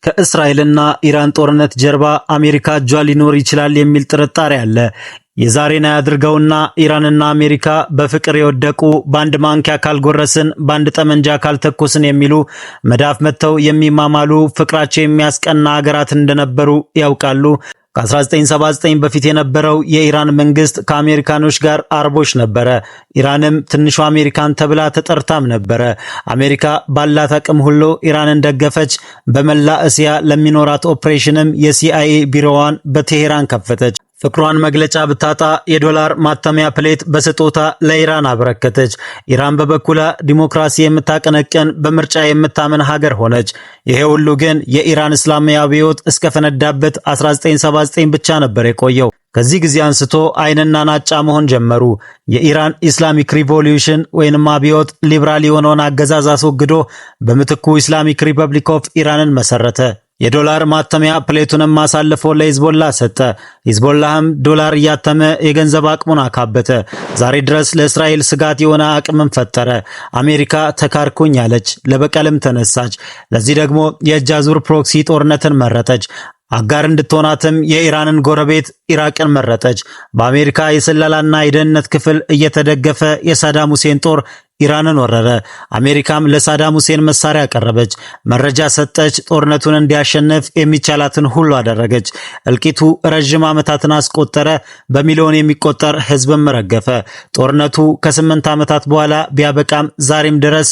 ከእስራኤልና ኢራን ጦርነት ጀርባ አሜሪካ እጇ ሊኖር ይችላል የሚል ጥርጣሬ አለ። የዛሬን አያድርገውና ኢራንና አሜሪካ በፍቅር የወደቁ፣ በአንድ ማንኪያ ካልጎረስን፣ በአንድ ጠመንጃ ካልተኮስን የሚሉ፣ መዳፍ መጥተው የሚማማሉ፣ ፍቅራቸው የሚያስቀና ሀገራት እንደነበሩ ያውቃሉ። ከ1979 በፊት የነበረው የኢራን መንግስት ከአሜሪካኖች ጋር አርቦች ነበረ። ኢራንም ትንሿ አሜሪካን ተብላ ተጠርታም ነበረ። አሜሪካ ባላት አቅም ሁሉ ኢራንን ደገፈች። በመላ እስያ ለሚኖራት ኦፕሬሽንም የሲአይኤ ቢሮዋን በቴሄራን ከፈተች። ፍቅሯን መግለጫ ብታጣ የዶላር ማተሚያ plate በስጦታ ለኢራን አበረከተች። ኢራን በበኩሏ ዲሞክራሲ የምታቀነቅን፣ በምርጫ የምታምን ሀገር ሆነች። ይሄ ሁሉ ግን የኢራን እስላማዊ አብዮት እስከፈነዳበት 1979 ብቻ ነበር የቆየው። ከዚህ ጊዜ አንስቶ አይንና ናጫ መሆን ጀመሩ። የኢራን Islamic Revolution ወይንም አብዮት ሊብራል የሆነውን አገዛዝ አስወግዶ በምትኩ Islamic Republic of Iran ን መሰረተ። የዶላር ማተሚያ plate ኡንም አሳልፎ ለሂዝቦላ ሰጠ። ሂዝቦላህም ዶላር እያተመ የገንዘብ አቅሙን አካበተ። ዛሬ ድረስ ለእስራኤል ስጋት የሆነ አቅምን ፈጠረ። አሜሪካ ተካርኩኝ አለች፣ ለበቀልም ተነሳች። ለዚህ ደግሞ የእጅ አዙር proxy ጦርነትን መረጠች። አጋር እንድትሆናትም የኢራንን ጎረቤት ኢራቅን መረጠች። በአሜሪካ የስለላና የደህንነት ክፍል እየተደገፈ የሳዳም ሁሴን ጦር ኢራንን ወረረ። አሜሪካም ለሳዳም ሁሴን መሳሪያ አቀረበች፣ መረጃ ሰጠች። ጦርነቱን እንዲያሸንፍ የሚቻላትን ሁሉ አደረገች። እልቂቱ ረዥም ዓመታትን አስቆጠረ። በሚሊዮን የሚቆጠር ሕዝብም ረገፈ። ጦርነቱ ከ8 ዓመታት በኋላ ቢያበቃም ዛሬም ድረስ